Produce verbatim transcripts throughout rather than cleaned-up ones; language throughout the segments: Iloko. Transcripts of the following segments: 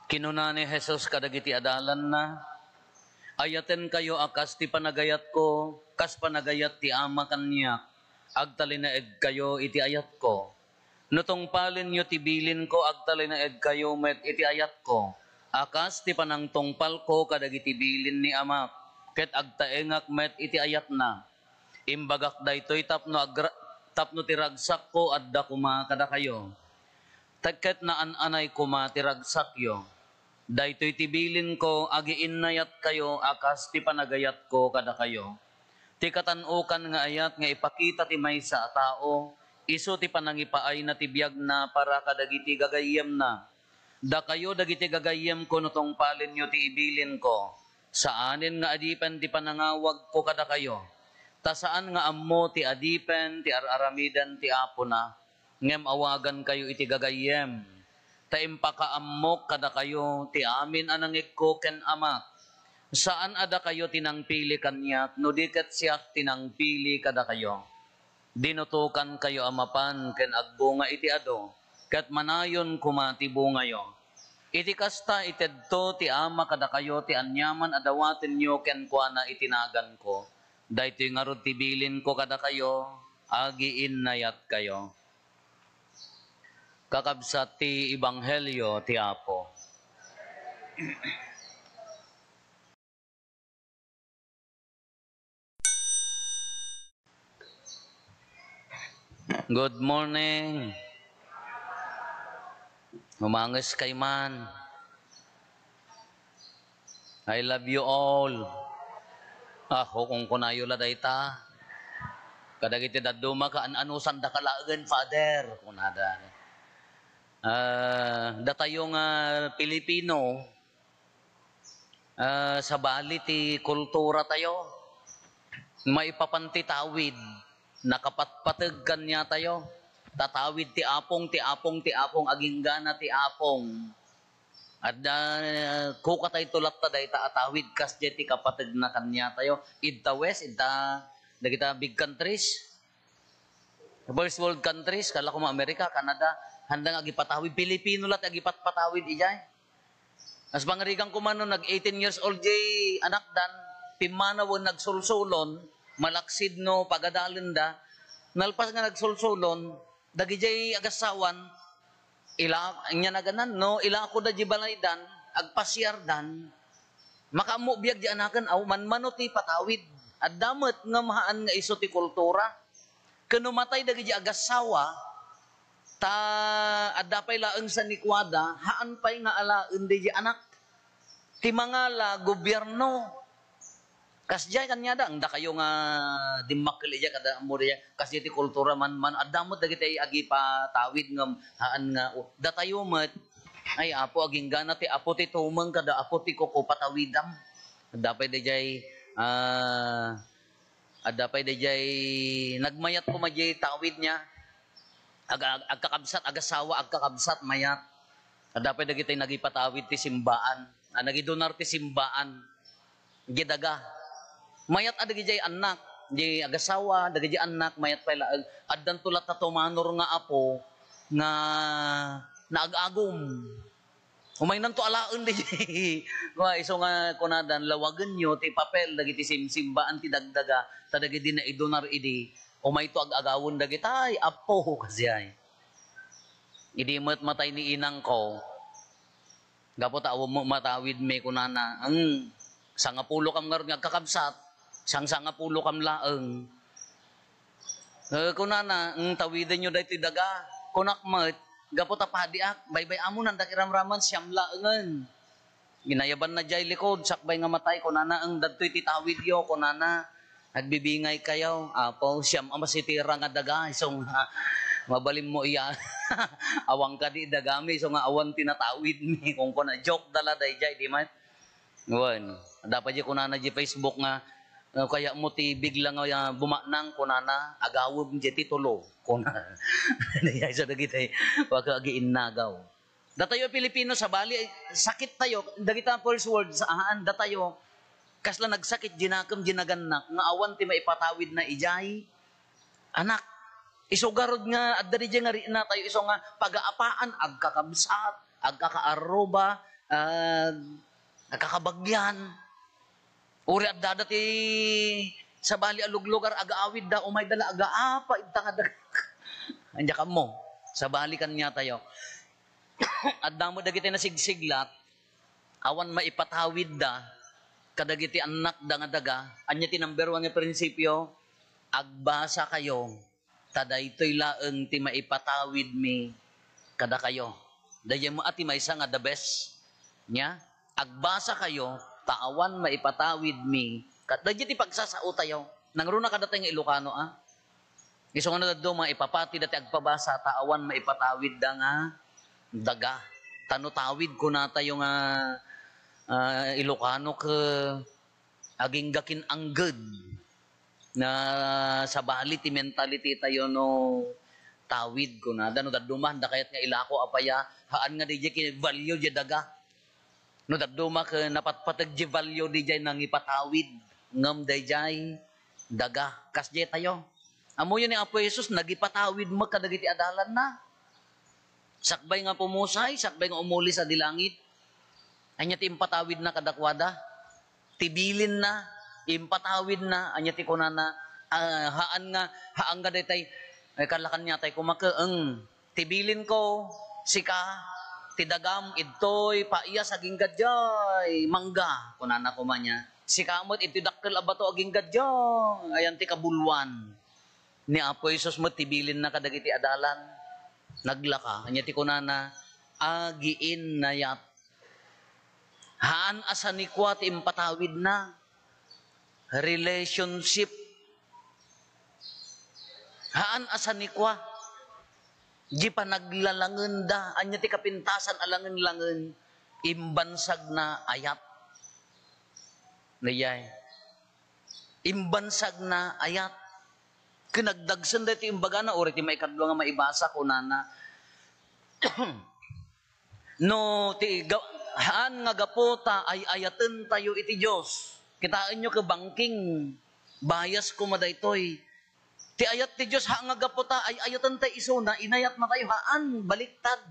Kinuna ni Jesus kadagiti adalanna, "Ayatenkayo a kas ti panagayatko, kas panagayat ti Ama kaniak, agtalinaedkayo iti ayatko. No tungpalenyo ti bilinko, agtalinaedkayo met iti ayatko, a kas ti panangtungpalko kadagiti bilin ni Amak, ket agtaengak met iti ayatna. Imbagak daytoy tapno agra-, tapno ti ragsakko adda koma kadakayo. Ket naan-anay koma ti ragsakyo. Daytoy ti bilinko, agiinnayatkayo a kas ti panagayatko kadakayo. Ti katan-okan nga ayat nga ipakita ti maysa a tao, isu ti panangipaayna ti biagna para kadagiti gagayyemna. Dakayo dagiti gagayyemko no tungpalenyo ti ibilinko. Saanen nga adipen ti panangawagko kadakayo, ta saan nga ammo ti adipen ti ar-aramiden ti apona. Ngem awagankayo iti gagayyem, ta impakaammok kadakayo ti amin a nangegko ken Amak. Saan a dakayo ti nangpili kaniak, no di ket siak ti nangpili kadakayo. Dinutokankayo a mapan ken agbunga iti adu, ket manayon koma ti bungayo. Iti kasta, itedto ti Ama kadakayo ti aniaman a dawatenyo kenkuana iti naganko. Daytoy ngarud ti bilinko kadakayo, agiinnayatkayo." Kakabsat ti Ebanghelio ti Apo. Good morning. Umanges kay man. I love you all. Ah, kung kunayo la dayta. Kadagiti dadduma ka, an-anusan da ka laengen, Father, kunada. Ah, datayo nga Pilipino, ah, sabali ti kultura tayo. Maipapan ti tawid, nakapatpateg kaniatayo. Tatawid ti apong, ti apong, ti apong, aginggana ti apong. Adda, kukatayto latta dayta a tawid, kasdiay ti kapategna kaniatayo. Idta West, idta dagita big countries. First world countries, kala ko mga America, Canada, handang agipatawid. Pilipino latta agipatpatawid idiay. As pangarigan ko man no, nag eighteen years old jay anakdan, pimmanawen, nagsulsulon, malaksid no pagadalenda, nalpas nga nagsulsulon, dagijay agassawan, ila, anya naganan, no, ilako da di balaydan, agpasiardan, makaammo biag di anaken, aw, manmano ti patawid. Adda met ngem haan nga isu ti kultura. Ken no matay dagiti agassawa, ta adda pay laeng sanikuada, haan pay nga alaen daydi anak. Ti mangala, gobierno. Kasdiay kaniada, ang dakayo nga dimmakkel idiay, kada ammo diay, kasdiay ti kultura man, man, adda met dagiti agipatawid ngem haan nga, o, datayo met, ay, Apo, aginggana ti Apo ti tumeng kada Apo ti kuko patawidam. Adda pay daydiay, ah, Adda pay daydiay nagmayat koma diay tawid niya. Ag-, ag-, agkakabsat, agassawa, agkakabsat, mayat. Adda pay dagiti nagipatawid ti simbaan. Ah, nagidunar ti simbaan. Diay daga. Mayat a dagidiay annak. Diay agassawa, dagidiay annak, mayat pay laeng. Addanto latta tumanor nga apo nga naag-agum. Umaynanto alaen daydiay. Kua, isu nga kunadan, lawagenyo ti papel dagiti simsimbaan ti dagdaga, ta dagidi naidunar idi, umayto ag-agawen dagitay, Apo, kasdiay. Idi met matay ni inangko, gapu ta awan met matawidmi, kunana, "Ang, sangapulo kam ngarud nga agkakabsat, sang sangapulo kam laeng." Eh, kunana, "Ang, tawidenyo daytoy daga." Kunak met, gapu ta padiak, baybay-amonan dak iramraman, siam laengen. Ginayabanna diay likod, sakbay nga matay, kunana, "Ang, dagtoy ti tawidyo," kunana. "Agbibingaykayo, Apo, siam a masitira nga daga," isu nga, "Mabalinmo iya. Awan kadi dagami," isu nga, "Awan ti natawidmi," kunkuna. Joke da la daydiay, di met? Wen, adda pay diay kunana diay Facebook nga, "No kayatmo ti bigla nga, ah, bumaknang," kunana, "agawem diay ti tulo," kuna. Diay sa dagiti, wa ka agiinnagaw. Datayo a Pilipino, sabali, sakit tayo, dagita first world, saan, datayo, kasla nagsakit, dinakem, dinagannak, nga awan ti maipatawid na idiay, anak. Isu garud nga adda diay nga rikna tayo, isu nga pagaapaan, agkakabsat, agkakaarruba, ah, nakakabagyan. Uri addada ti sabali a luglugar, agaawidda, umayda la, agaapa, idta nga dag-, ania kammo, sabali kaniatayo. Adda met dagiti nasigsiglat, awan maipatawidda kadagiti annakda nga daga. Ania ti number one nga prinsipio? Agbasakayo, ta daytoy laeng ti maipatawidmi kadakayo. Daydiay met ti maysa nga the best. Nia, agbasakayo, ta awan maipatawidmi. Kat-, daydiay ti pagsasaotayo. Nangruna kadatayo nga Ilocano, a? Isu nga no dadduma, ipapati dati agpabasa, ta awan maipatawidda nga daga. Ta no tawid kunatayo nga, ah, Ilocano, ket agingga kinangged. Na sabali ti mentality tayo no tawid kunada. No dadduma, dayta kayat nga ilako, apay a, haan nga daydiay ket value diay daga. No dadduma ket napatpateg diay value, daydiay nangipatawid. Ngem daydiay daga. Kasdiay tayo. Ammoyo ni Apo Jesus, nagipatawid met kadagiti adalanna. Sakbay nga pumusay, sakbay nga umuli sadi langit. Ania ti impatawidna kadakuada? Ti bilinna, impatawidna, ania ti kunana? Ah, haan nga, haan nga daytay, ay, kalakan niya tay kumakeeng. Ti bilinko, sika, ti dagam, idtoy, paiyas, agingga diay mangga, kunana koma nia. Sika met, idtoy dakkel a bato, agingga diay, ayan ti kabulwan. Ni Apo Jesus met ti bilinna kadagiti adalan. Naglaka. Ania ti kunana? Agiinnayat. Haan a sanikua ti impatawidna. Relationship. Haan a sanikua. Di panaglalangenda. Ania ti kapintasan a langen-langen? Imbansagna ayat. Daydiay. Imbansagna ayat. Ket nagdagsen daytoy imbagana, uray ti maikadua nga maibasa, kunana, no ti ga-, haan nga gapu ta ay-ayatentayo iti Dios. Kitaenyo ket banking, bias koma daytoy. Ti ayat ti Dios, haan nga gapu ta ay-ayatentayo isuna, inayatnatayo, haan, baliktad.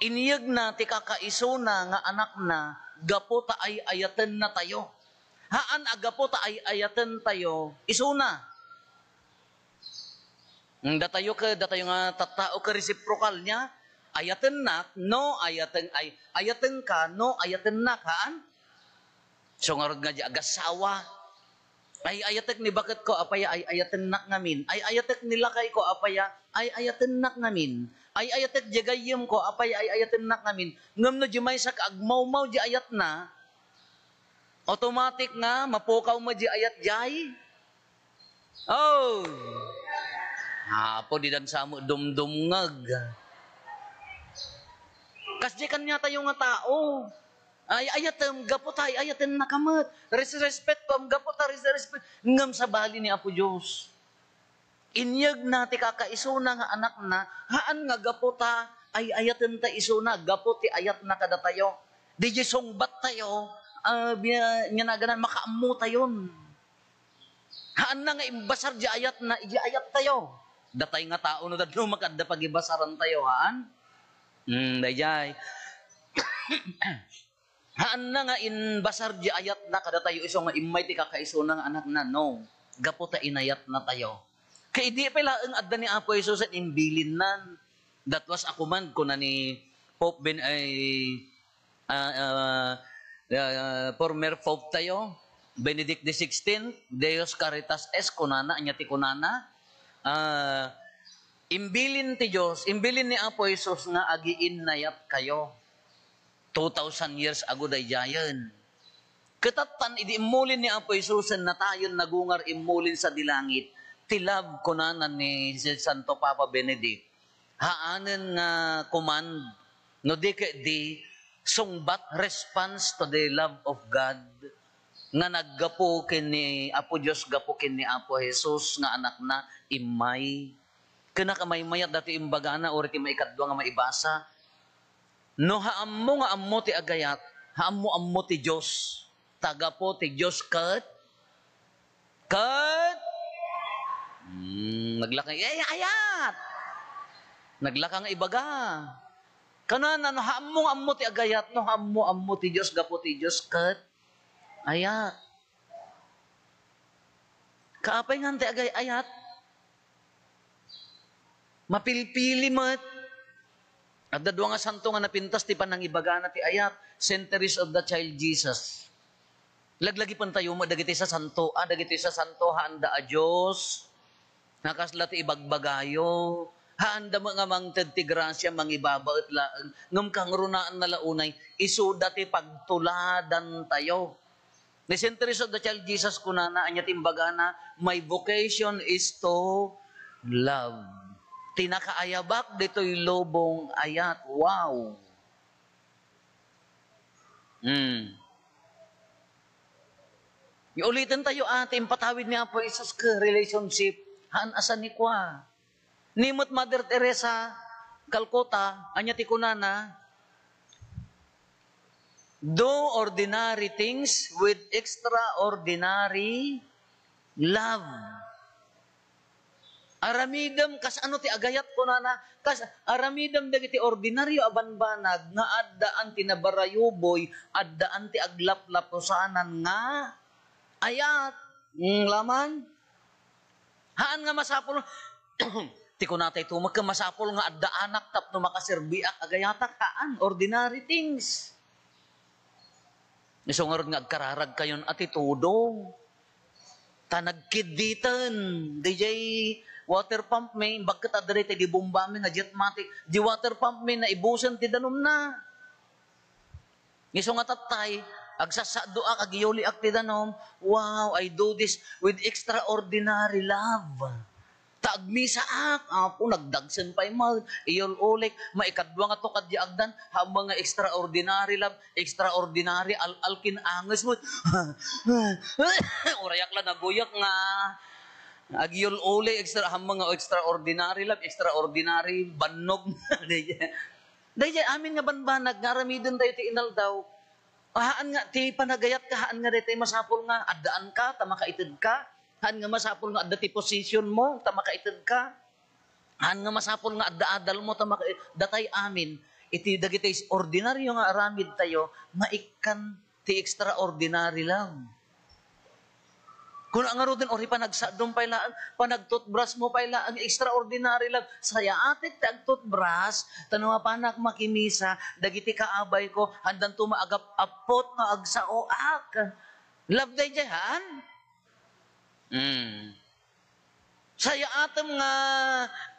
Inyegna ti kakaisuna nga Anakna gapu ta ay-ayatennatayo. Haan a gapu ta ay-ayatentayo isuna. Datayo ket, datayo nga tattao ket reciprocal nia, ayatennak, no, ayaten-, ay, ayatenka, no, ayatennak, haan? So, ngarud nga di agassawa, ay-ayatek ni baketko, apay a ay-ayatennak ngamin. Ay-ayatek ni lakayko, apay a ay-ayatennak ngamin. Ay-ayatek di gayyemko, apay a ay-ayatennak ngamin. Ngem no di maysak agmawmaw di ayatna, automatic nga mapukaw met di ayat diay. Oh! Apo, di dansa met dumdumngeg. Kasdiay kaniatayo nga tao. Ay-ayatem, gapu ta ay-ayatennaka met. Res-, respetuam, gapu ta res-, respet-, ngem sabali ni Apo Dios. Inyegna ti kakaisuna nga Anakna, haan nga gapu ta ay-ayatenta isuna, gapu ti ayatna kadatayo. Diay sungbattayo, ah, bia-, nia naganan, makaammotayon. Haanna nga imbasar di ayatna, idi ayattayo. Datay nga tao no dadduma ket adda pagibasarantayo, haan? Hmm, daydiay. Haanna nga imbasar di ayatna kadatayo isu nga immay ti kakaisuna nga Anakna, no. Gapu ta inayatnatayo. Ket idi pay laeng adda ni Apo Jesus, imbilinnan. That was a command, kuna ni Pope Ben-, ay, ah, ah, ah, former Pope tayo, Benedict the sixteenth, Deus Caritas Est, kunana, ania ti kunana? Ah, imbilin ti Dios, imbilin ni Apo Jesus nga agiinnayatkayo. Two thousand years ago daydiayen. Ket tattan, idi immulin ni Apo Jesus, natayen, nagungar, immulin sadi langit, ti love, kunana ni Santo Papa Benedict, haanen nga command, no di ket di, sungbat, response to the love of God, nga naggapu ken ni Apo Dios, gapu ken ni Apo Jesus nga Anakna, immay. Ken nakamaymayat datoy imbagana, uray ti maikadua nga maibasa. No haammo nga ammo ti agayat, haammo ammo ti Dios. Ta gapu ti Dios ket, ket, hmm, naglaka, ay, ayat! Naglaka nga ibaga. Kanana, no ammo nga ammo ti agayat, no ammo ammo ti Dios, gapu ti Dios ket ayat. Kaapay nga ti agay-ayat? Mapilpili met. Adda dua nga santo nga napintas ti panangibagana ti ayat, Centuries of the Child Jesus. Laglagipentayo met dagiti sasanto, a, dagiti sasanto, haanda a Dios nga kasla ti ibagbagayo. Haanda met nga mangted ti grasia, mangibabaet laeng, ngem kangrunaanna la unay, isuda ti pagtuladantayo. Ni Centuries of the Child Jesus kunana, ania ti imbagana, "My vocation is to love." Ti nakaayabak ditoy lubong, ayat. Wow! Hmm. Uliten tayo, ah, ti impatawid ni Apo Jesus ken relationship. Haan a sanikua. Ni met Mother Teresa, Calcutta, ania ti kunana? "Do ordinary things with extraordinary love." Aramidem kas ano ti agayat, kunana, kas aramidem dagiti ordinaryo a banbanag nga addaan ti nabarayuboy, addaan ti aglaplapusanan nga ayat. Mm, laman. Haan nga masapul, ti kunatay tumek, masapul nga adda anak tapno makaserbiak, agayatak, haan, ordinary things. Isu ngarud nga agkararagkayon a ti tudong. Ta nagkidditen, diay water pump mi, bakket adda daytoy di bomba mi nga Jetmatic, di water pump mi, naibusen ti danumna. Isu nga tattay, agsassaaddoak, agiyuliak ti danum, "Wow, I do this with extraordinary love." Ta agmisaak, Apo, nagdagsen pay met, iyul-ulik, maikadua nga tukad di agdan, haan nga extraordinary love, extraordinary al-, alkin anges met. Urayak la naguyak nga agiyul-ulik, extra, haan nga extraordinary love, extraordinary bannog. Daydiay amin nga banbanag nga aramiden tayo ti inaldaw, haan nga ti panagayat ka, haan nga daytoy masapul nga addaan ka ta makaited ka, haan nga masapul nga adda ti position mo ta makaited ka, haan nga masapul nga adda adal mo ta maka-, datay amin iti dagiti ordinaryo nga aramid tayo, maikkan ti extraordinary love. Kuna ngaruden, uri panagsaddom pay laeng, panagtutbras mo pay laeng, extraordinary love. Sayaatek ti agtutbras, ta no mapanak makimisa, dagiti kaabay ko, handanto maagap-appot no agsaoak. Love daydiay, haan? Mm. Sayaatem nga,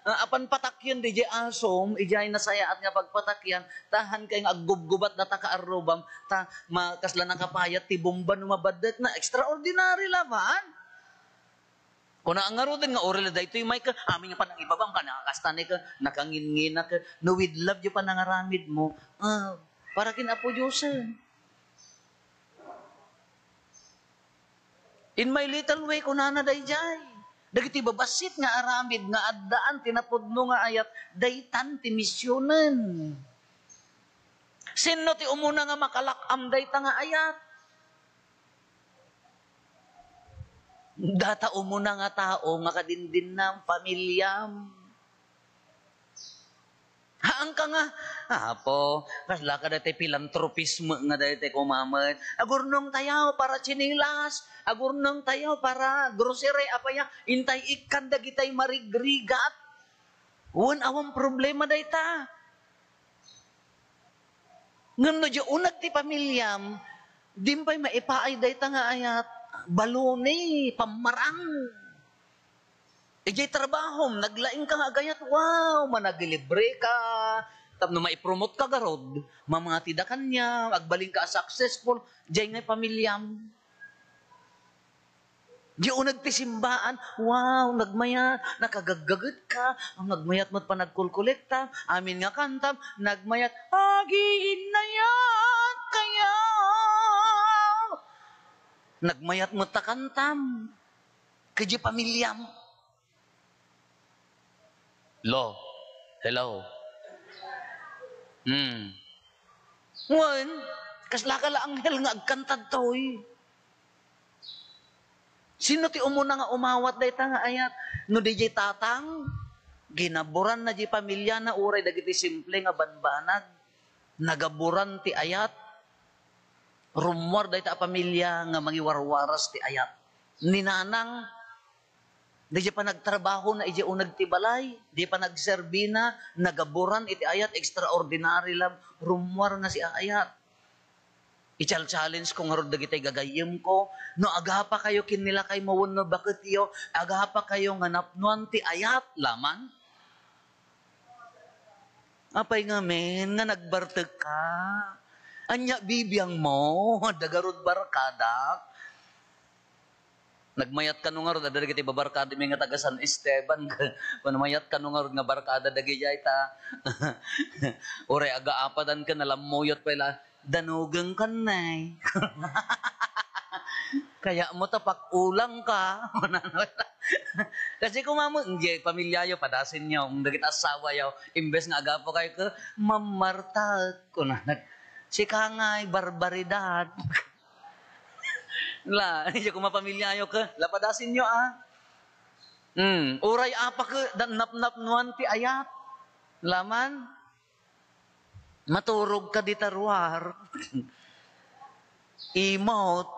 ah, apan patakyen diay asom, idiay nasayaat nga pagpatakyan, ta haan kay nga aggubgubat data kaarrubam, ta ma-, kasla nakapayat ti bomba no mabaddek na, extraordinary laman. Kuna ngaruden nga uril daytoy, may ka, amin nga panangibabam ka, nakakasta ni ka, nakanginnginak ka, no with love, di panangaramid mo, ah, para kin Apo Dios, eh. In my little way, kunana daydiay. Dagiti babassit nga aramid nga addaan ti napudno nga ayat, daytan ti misionen. Sinno ti umuna nga makalak-am dayta nga ayat? Data umuna nga tao nga kadindinnam, pamiliam. Haanka nga, "Apo, kasla ka daytoy philanthropist nga daytoy kumamet. Agurnong tayo para tsinelas, agurnong tayo para grocery, apaya, intay ikkan dagitay marigrigat." Wen, awan problema dayta. Ngem no di uneg ti pamiliam, dim pay maipaay dayta nga ayat, balone, pammarang. Idiay trabahom, naglaing ka nga agayat, wow, managilibre ka, tapno maipromote ka garud, mamati da kaniam, agbalin ka a successful, diay ngay pamiliam. Di uneg ti simbaan, wow, nagmayat, nakagaggaget ka, nagmayat met panagkolkolekta, amin nga kantam, nagmayat, agiinnayat kaya. Nagmayat met ta kantam. Kadi pamiliam. Lo. Hello. Hmm. Wen, kasla ka la anghel nga agkantad toy. Sino ti umuna nga umawat dayta nga ayat? No di jay tatang, ginaburan na di pamilya na, uray dagiti simple nga banbanag. Nagaburan ti ayat, rummuar dayta a pamilya nga mangiwarwaras ti ayat. Ni nanang, diay panagtrabahona idiay uneg ti balay, diay panagserbina, nagaburan iti ayat, extraordinary love, rummuar nga siaayat. I-challenge ko ngarud dagiti gagayyemko, no agapakayo ken ni lakaymo wenno baketyo, agapakayo nga napnoan ti ayat, laman? Apay ngamin nga nagbartek ka? Ania bibiangmo? Adda garud barkadak? Nagmayat kano ngarud, adda dagiti babarkadami nga taga San Esteban. Kun mayat kano ngarud nga barkada dagijay ta. Uray agaapadan ken nalammuyot pay la, "Danogeng ken nay." "Kayatmo ta pakulang ka." Kasi kung amo, "Idiay pamilyayo, padasenyo, dagiti asawayo, imbes nga agapu kayo ket, mammartak," kunana. "Sika ngay, barbaridad." La, idiay kung mapamilyayo ket, la padasenyo, ah. Hmm, uray apa ket, dan napnapnuan ti ayat. Laman? Maturog ka dita ruar. Imot.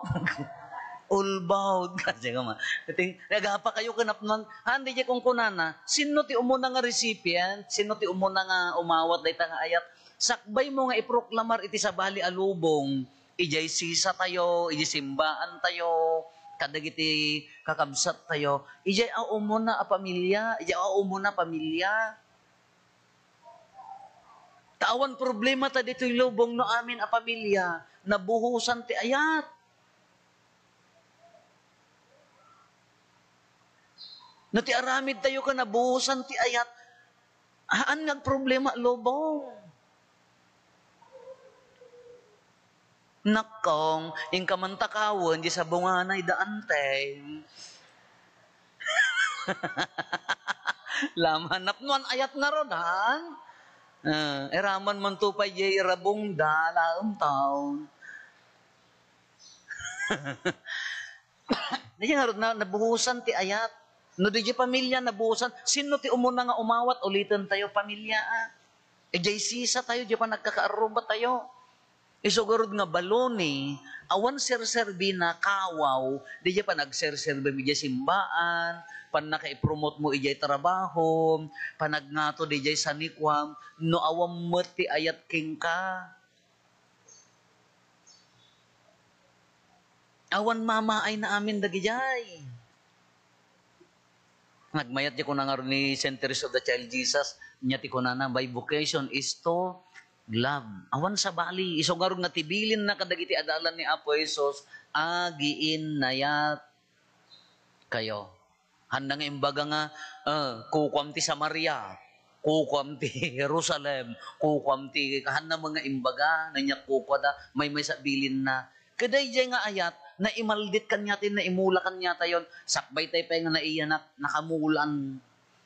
Ulbawd. Kasi nga ma-, ting-, nagapakayo ken napnoan. Haan, diay kunkunana, sinno ti umuna nga recipient? Sinno ti umuna nga umawat dayta nga ayat? Sakbaymo nga iproklamar iti sabali a lubong. Idiay sisatayo, idiay simbaantayo, kadagiti kakabsattayo. Idiay a umuna a pamilya, idiay a umuna a pamilya. Ta awan problemata ditoy lubong no amin a pamilya, nabuhosan ti ayat. No ti aramidtayo ket nabuhosan ti ayat, haan nga agproblema a lubong. Nakkong, inka man takawen, di sabunganay da antay. Laman, napnoan ayat ngarud, han? Ah, iraman man to pay jay rabong da, laem taon. Diay ngarud na, nabuhosan ti ayat. No diay pamilya, nabuhosan. Sinno ti umuna nga umawat? Uliten tayo, pamilya, ah. Idiay sisatayo, diay panagkakaarrubatayo. Isu garud nga baloni, awan serserbina, kawaw, diay panagserserbim idiay simbaan, pannakaipromotmo idiay trabahom, panagngato diay sanikuam, no awan met ti ayat kenka. Awan mamaayna amin dagidiay. Nagmayat diay kuna ngarud ni Saint Teresa of the Child Jesus, nia ti kunana, "My vocation is to love." Awan sabali, isu ngarud nga ti bilinna kadagiti adalan ni Apo Jesus, agiinnayat kayo. Haanna nga imbaga nga, ah, kukuam ti Samaria, kukuam ti Jerusalem, kukuam ti, haanna nga imbaga, nga nia kukuada, maymaysa bilinna. Ket daydiay nga ayat, naimaldit kaniatayon, naimula kaniatayon, sakbaytay pay nga naiyanak, nakamulaan.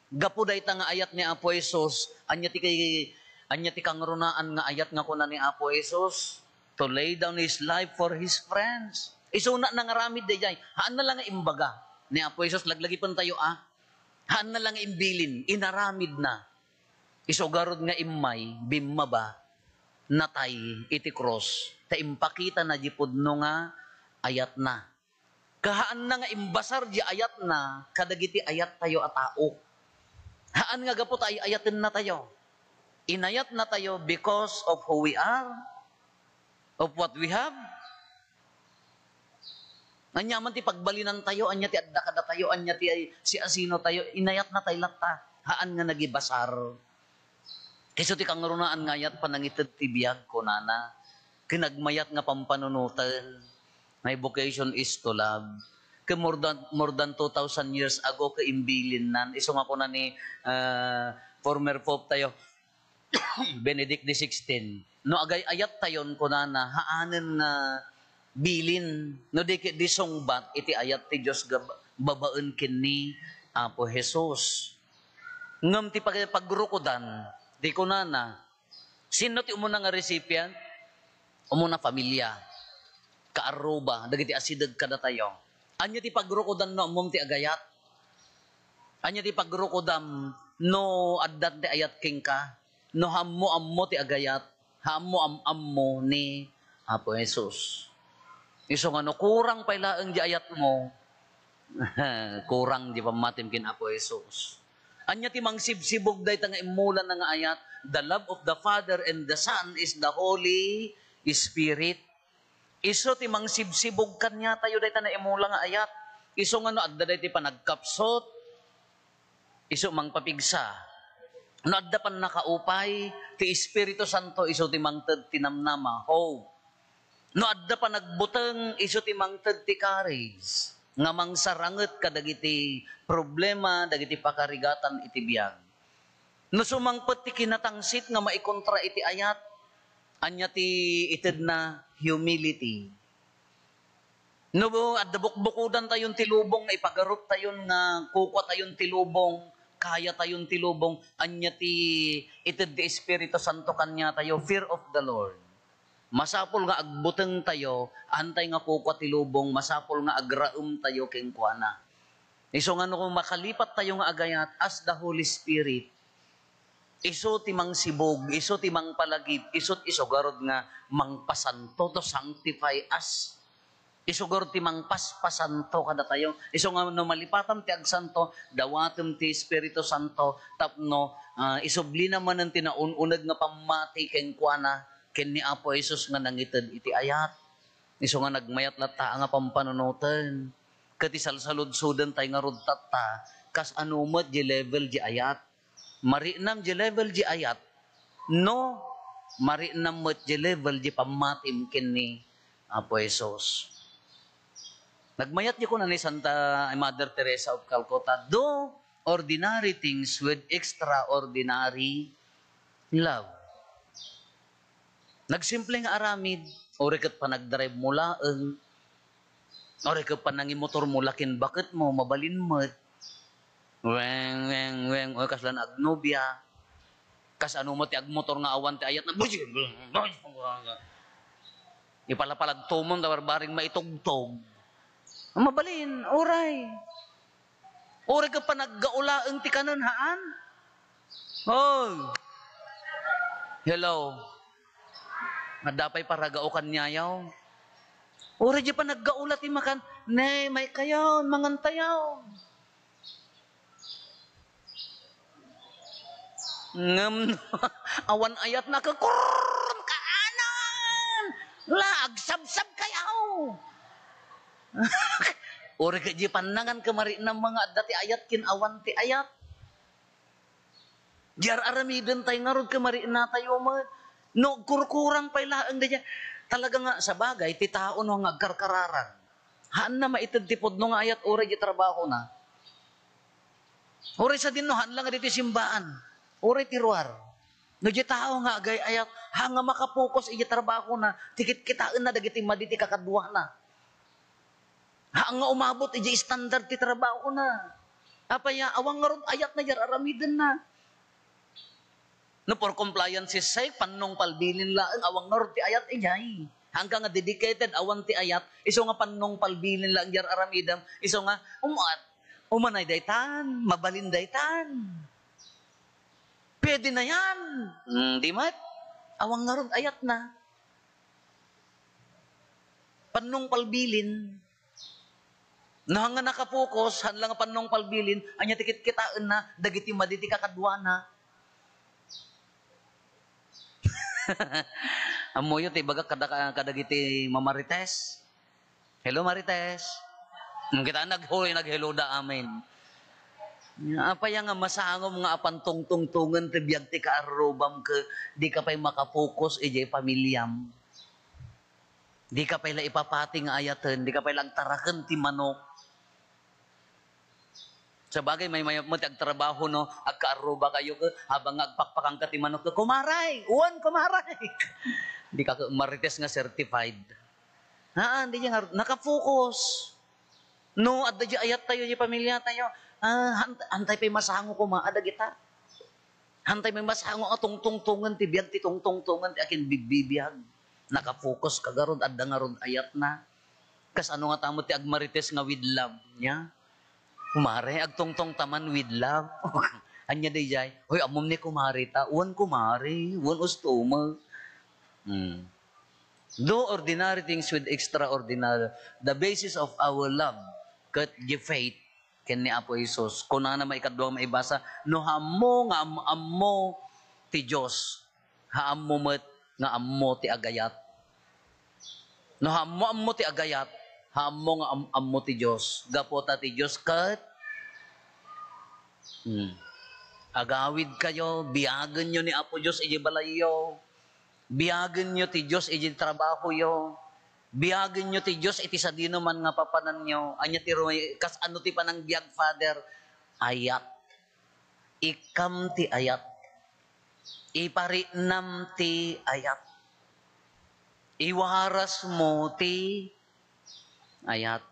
Gapu dayta nga ayat ni Apo Jesus, ania ti kay-, ania ti kangrunaan nga ayat nga kuna ni Apo Jesus? To lay down his life for his friends. Isuna nangaramid daydiay. Haanna la nga imbaga ni Apo Jesus, laglagipentayo, ah. Haanna la nga imbilin, inaramidna. Isu garud nga immay, bimmaba, natay iti krus. Ta impakitana diay pudno nga ayatna. Kahaanna nga imbasar diay ayatna kadagiti ayattayo a tao. Haan nga gapu ta ay-ayatennatayo. Inayatnatayo because of who we are, of what we have. Ania man ti pagbalinantayo, ania ti adda kadatayo, ania ti ay, siasinotayo, inayatnatay latta. Haan nga nagibasar. Isu ti kangrunaan nga ayat, panangited ti biag, kunana. Ken nagmayat nga pampanunoten. My vocation is to love. Ken more than, more than two thousand years ago, ket imbilinnan. Isu nga kuna ni, ah, former Pope tayo, Benedict the sixteen. No agay-ayattayon, kunana, haanen nga bilin, no di ket di sungbat iti ayat ti Dios gab-, babaen ken ni Apo Jesus. Ngem ti pag-, pagrukodan, di kunana, sinno ti umuna nga recipient? Umuna, familia, kaarruba, dagiti asideg kadatayo. Ania ti pagrukodam no ammom ti agayat? Ania ti pagrukodam no addan ti ayat kenka? No ammo-ammo ti agayat, Ammo am-ammo ni Apo Jesus. Isu nga no kurang pay laeng di ayatmo, kurang di pammatim ken Apo Jesus. Ania ti mangsibsibug dayta nga immulana nga ayat? The love of the Father and the Son is the Holy Spirit. Isu ti mangsibsibug kaniatayo dayta nga immula nga ayat. Isu nga no adda dayta panagkapsut, isu mangpapigsa. No adda pannakaupay, ti Espiritu Santo isu ti mangted ti namnama, hope. No adda panagbuteng, isu ti mangted ti courage nga mangsaranget kadagiti problema, dagiti pakarigatan iti biag. No sumangpet ti kinatangsit nga maikontra iti ayat, ania ti itedna? Humility. No adda bukbukodantayon ti lubong nga ipagaruptayon nga kukuatayon ti lubong, kayatayon ti lubong, ania ti ited ti Espiritu Santo kaniatayo? Fear of the Lord. Masapul nga agbutengtayo, antay nga kukua ti lubong, masapul nga agraemtayo kenkuana. Isu nga no makalipattayo nga agayat as the Holy Spirit, isu ti mangsibug, isu ti mangpalagip, isu ti isu garud nga mangpasanto, to sanctify us. Isu garud ti mangpaspasanto kadatayo. Isu nga no malipatam ti agsanto, dawatem ti Espiritu Santo tapno, ah, isublina manen ti naun-uneg nga pammati kenkuana ken ni Apo Jesus nga nangited iti ayat. Isu nga nagmayat latta nga pampanunoten. Ket isalsaludsodentay ngarud tatta, kas ano met di level di ayat. Mariknam di level di ayat, no mariknam met di level di pammatim ken ni Apo Jesus. Nagmayat di kuna ni Santa Mother Teresa of Calcutta, "Do ordinary things with extraordinary love." Nagsimple nga aramid, uray ket panagdrive mo laeng, uray ket panangimotor mo lakin baket mo, mabalin met. Weng, weng, weng, oy, kasla naagnobia. Kas ano mo ti agmotor nga awan ti ayat na, ipalapalagtumon ta barbaring maitugtog. Mabalin, uray. Uray ka panaggaulaeng ti kanen, haan? Oy. Hello. Adda pay paragao kaniayo. Uray di panaggaula ti makan, ne, may kayaw, mangantayaw. Ngem, awan ayat na kakurrun kaanan. La, agsabsab kayaw. Uray ka di pannangan ka mariknam nga adda ti ayat ken awan ti ayat. Di ar-aramiden tay ngarud ka mariknatayo met. No, kurkurang pay laeng da dya. Talaga nga, sabagay, ti tao no nga agkarkararan. Haan na maited ti pudno nga ayat uray di trabaho na. Uray sadin no, haan lang di ti simbaan. Uray ti ruar. No di tao nga agay-ayat, ha nga makapokus iti trabaho na, ti kitkitaen na dagiti madi ti kakaduana. Haan nga umabot iti standard ti trabaho na. Apay a, awan ngarud ayat na di ar-aramiden na. No for compliance sake, pannong palbilin laeng, awan ngarud ti ayat idiay. Hangka nga dedicated, awan ti ayat, isu nga pannong palbilin laeng di ar-aramidem, isu nga, um, at, umanay daytan, mabalin daytan. Pwede na yan. Hmm, di mat. Awan ngarud ayat na. Pannong palbilin. No, nga nakapokus, haan lang nga pannong palbilin, ania ti kitkitaen na, dagiti madi ti kakaduana. Ammoyo ti ibagak kada, kadagiti mamarites. Hello, Marites. Hmm, kita naghuloy, nag-hello da amin. Apay nga masangom nga apan tungtungtongen ti biag ti kaarrubam ket di ka pay makapokus idiay pamiliam. Di ka pay la ipapati nga ayaten, di ka pay la agtaraken ti manok. Sabagay, maymayat met ti agtrabaho, no? Agkaarruba kayo, ke, habang nga agpakpakan ka ti manok, ke, "Kumaray! Uwan, kumaray!" Di ka ke-, marites nga certified. Haan, di nga, nakapokus. No, adda di ayat tayo, di pamilya tayo. Ah, han-, hantay pay masango koma, adda kita. Hantay may masango a tungtungtongen ti biag, ti tungtungtongen ti akin bibbibiag. Nakapokus ka garud, adda ngarud ayat na. Kas ano nga tamo ti agmarites nga with love niya? Kumare, agtungtong taman with love. Anya dayjay? Hoy, ammom ni kumare ta? Wen kumare, wen ustomer. Mm. Do ordinary things with extraordinary. The basis of our love, ket the faith, ken ni Apo Jesus. Kunana maikadua nga maibasa, "No ammo nga am-, ammo ti Dios, ammo met nga ammo ti agayat." No ammo, ammo ti agayat, ammo nga am-, ammo ti Dios. Gapu ta ti Dios ket, hmm, agawidkayo, biagenyo ni Apo Dios iti balayyo. Biagenyo ti Dios iti trabahoyo. Biagenyo ti Dios iti sadinoman nga papananyo. Ania ti ru-, kas-, ano ti panangbiag, Father? Ayat. Ikkam ti ayat. Iparinam ti ayat. Iwarasmo ti ayat.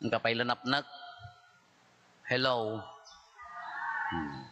Ang kapay lanapnak. Hello. Hmm.